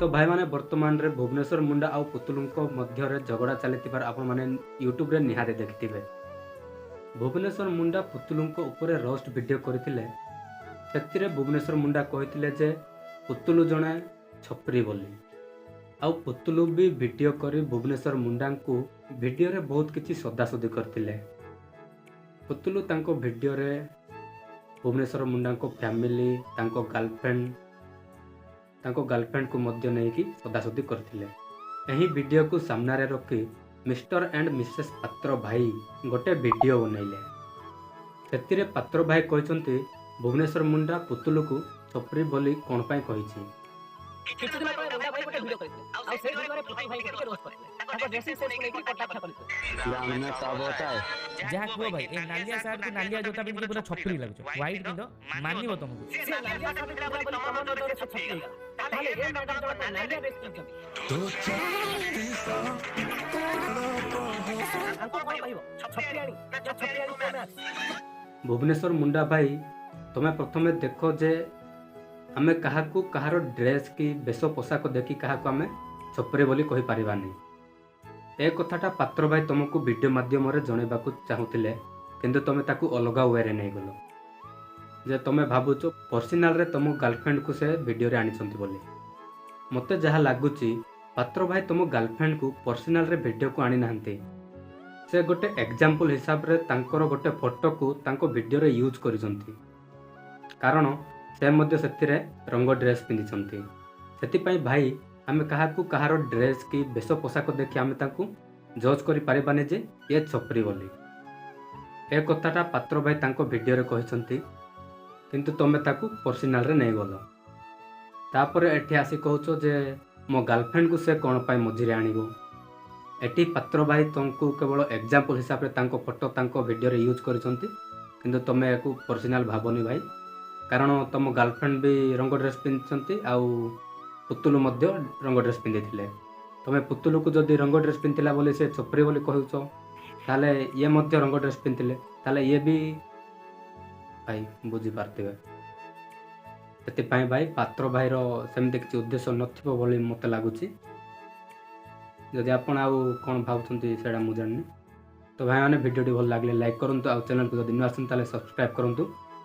ତ ଭାଇମାନେ, ବର୍ତ୍ତମାନରେ ଭୁବନେଶ୍ୱର ମୁଣ୍ଡା ଆଉ ପୁତୁଲୁଙ୍କ ମଧ୍ୟରେ ଝଗଡ଼ା ଚାଲିଥିବାର ଆପଣମାନେ ୟୁଟ୍ୟୁବରେ ନିହାତି ଦେଖିଥିବେ। ଭୁବନେଶ୍ୱର ମୁଣ୍ଡା ପୁତୁଲୁଙ୍କ ଉପରେ ରୋଷ୍ଟ ଭିଡ଼ିଓ କରିଥିଲେ। ସେଥିରେ ଭୁବନେଶ୍ୱର ମୁଣ୍ଡା କହିଥିଲେ ଯେ ପୁତୁଲୁ ଜଣେ ଛପ୍ରି ବୋଲି। ଆଉ ପୁତୁଲୁ ବି ଭିଡ଼ିଓ କରି ଭୁବନେଶ୍ୱର ମୁଣ୍ଡାଙ୍କୁ ଭିଡ଼ିଓରେ ବହୁତ କିଛି ସୋଦାସୋଦି କରିଥିଲେ। ପୁତୁଲୁ ତାଙ୍କ ଭିଡ଼ିଓରେ ଭୁବନେଶ୍ୱର ମୁଣ୍ଡାଙ୍କ ଫ୍ୟାମିଲି, ତାଙ୍କ ଗାର୍ଲଫ୍ରେଣ୍ଡ, ତାଙ୍କ ଗାର୍ଲଫ୍ରେଣ୍ଡକୁ ମଧ୍ୟ ନେଇକି ସୋଦାସୋଦି କରିଥିଲେ। ଏହି ଭିଡ଼ିଓକୁ ସାମ୍ନାରେ ରଖି ମିଷ୍ଟର ଆଣ୍ଡ ମିସେସ୍ ପାତ୍ର ଭାଇ ଗୋଟେ ଭିଡ଼ିଓ ବନେଇଲେ। ସେଥିରେ ପାତ୍ର ଭାଇ କହିଛନ୍ତି, ଭୁବନେଶ୍ୱର ମୁଣ୍ଡା ପୁତୁଲୁକୁ ଛପ୍ରି ବୋଲି କ'ଣ ପାଇଁ କହିଛି। କିଛି ଦିନ ତଳେ ମୁଣ୍ଡା ଭାଇ ଗୋଟେ ଭିଡିଓ କରିଥିଲେ ଆଉ ସେଇ ଭିଡିଓରେ ପୁତୁଲ ଭାଇଙ୍କୁ ଟିକେ ରୋଷ୍ଟ କରିଥିଲେ, ତାଙ୍କ ଡ୍ରେସିଂ ସେନ୍ସକୁ ନେଇକି କଟାକ୍ଷ କରିଥିଲେ। ଯାହା କୁହ ଭାଇ, ଏ ନାଲିଆ ସାର୍ଟକୁ ନାଲିଆ ଜୋତା ପିନ୍ଧିକି ପୁରା ଛପରି ଲାଗୁଛ। ହ୍ୱାଇଟ୍ ପିନ୍ଧ, ମାନିବ ତମକୁ। ସେ ନାଲିଆ ସାର୍ଟ ପିନ୍ଧିଲା ବୋଲି ତମ ନଜରରେ ସେ ଛପରି ହେଇଗଲା, ତାହେଲେ ଏ ମ୍ୟାଡାମ ଜଣକ ନାଲିଆ ଡ୍ରେସ୍ ପିନ୍ଧିଛନ୍ତି, ତାଙ୍କୁ କଣ କହିବ? ଛପରିଆଣୀ ନା ଛପରିଆଣୀ ପ୍ରୋ ମ୍ୟାକ୍ସ? ଭୁବନେଶ୍ୱର ମୁଣ୍ଡା ଭାଇ, ତମେ ପ୍ରଥମେ ଦେଖ ଯେ ଆମେ କାହାକୁ କାହାର ଡ୍ରେସ୍ କି ବେଶ ପୋଷାକ ଦେଖି କାହାକୁ ଆମେ ଛପରି ବୋଲି କହିପାରିବାନି। ଏ କଥାଟା ପାତ୍ର ଭାଇ ତୁମକୁ ଭିଡ଼ିଓ ମାଧ୍ୟମରେ ଜଣାଇବାକୁ ଚାହୁଁଥିଲେ, କିନ୍ତୁ ତୁମେ ତାକୁ ଅଲଗା ୱେରେ ନେଇଗଲ ଯେ ତୁମେ ଭାବୁଛ ପର୍ସନାଲରେ ତୁମ ଗାର୍ଲଫ୍ରେଣ୍ଡକୁ ସେ ଭିଡ଼ିଓରେ ଆଣିଛନ୍ତି ବୋଲି। ମୋତେ ଯାହା ଲାଗୁଛି, ପାତ୍ର ଭାଇ ତୁମ ଗାର୍ଲଫ୍ରେଣ୍ଡକୁ ପର୍ସନାଲରେ ଭିଡ଼ିଓକୁ ଆଣିନାହାନ୍ତି। ସେ ଗୋଟେ ଏକ୍ଜାମ୍ପଲ୍ ହିସାବରେ ତାଙ୍କର ଗୋଟେ ଫଟୋକୁ ତାଙ୍କ ଭିଡ଼ିଓରେ ୟୁଜ୍ କରିଛନ୍ତି, କାରଣ ସେ ମଧ୍ୟ ସେଥିରେ ରଙ୍ଗ ଡ୍ରେସ୍ ପିନ୍ଧିଛନ୍ତି। ସେଥିପାଇଁ ଭାଇ, ଆମେ କାହାକୁ କାହାର ଡ୍ରେସ୍ କି ବେଶ ପୋଷାକ ଦେଖି ଆମେ ତାଙ୍କୁ ଜଜ୍ କରିପାରିବାନି ଯେ ଇଏ ଛପରି ବୋଲି। ଏ କଥାଟା ପାତ୍ର ଭାଇ ତାଙ୍କ ଭିଡ଼ିଓରେ କହିଛନ୍ତି, କିନ୍ତୁ ତୁମେ ତାକୁ ପର୍ସନାଲରେ ନେଇଗଲ। ତାପରେ ଏଠି ଆସି କହୁଛ ଯେ ମୋ ଗାର୍ଲଫ୍ରେଣ୍ଡକୁ ସେ କ'ଣ ପାଇଁ ମଝିରେ ଆଣିବ? ଏଠି ପାତ୍ର ଭାଇ ତୁମକୁ କେବଳ ଏକ୍ଜାମ୍ପଲ୍ ହିସାବରେ ତାଙ୍କ ଫଟୋ ତାଙ୍କ ଭିଡ଼ିଓରେ ୟୁଜ୍ କରିଛନ୍ତି, କିନ୍ତୁ ତୁମେ ଏହାକୁ ପର୍ସନାଲ ଭାବନି ଭାଇ, କାରଣ ତୁମ ଗାର୍ଲଫ୍ରେଣ୍ଡ ବି ରଙ୍ଗ ଡ୍ରେସ୍ ପିନ୍ଧିଛନ୍ତି ଆଉ ପୁତୁଲୁ ମଧ୍ୟ ରଙ୍ଗ ଡ୍ରେସ୍ ପିନ୍ଧିଥିଲେ। ତୁମେ ପୁତୁଲୁକୁ ଯଦି ରଙ୍ଗ ଡ୍ରେସ୍ ପିନ୍ଧିଥିଲା ବୋଲି ସେ ଛପରି ବୋଲି କହୁଛ, ତାହେଲେ ଇଏ ମଧ୍ୟ ରଙ୍ଗ ଡ୍ରେସ୍ ପିନ୍ଧିଥିଲେ, ତାହେଲେ ଇଏ ବି ଭାଇ ବୁଝିପାରୁଥିବେ। ସେଥିପାଇଁ ଭାଇ, ପାତ୍ର ଭାଇର ସେମିତି କିଛି ଉଦ୍ଦେଶ୍ୟ ନଥିବ ବୋଲି ମୋତେ ଲାଗୁଛି। ଯଦି ଆପଣ ଆଉ କ'ଣ ଭାବୁଛନ୍ତି ସେଇଟା ମୁଁ ଜାଣିନି। ତ ଭାଇମାନେ, ଭିଡ଼ିଓଟି ଭଲ ଲାଗିଲେ ଲାଇକ୍ କରନ୍ତୁ ଆଉ ଚ୍ୟାନେଲକୁ ଯଦି ନୂଆ ଆସନ୍ତି ତାହେଲେ ସବସ୍କ୍ରାଇବ୍ କରନ୍ତୁ।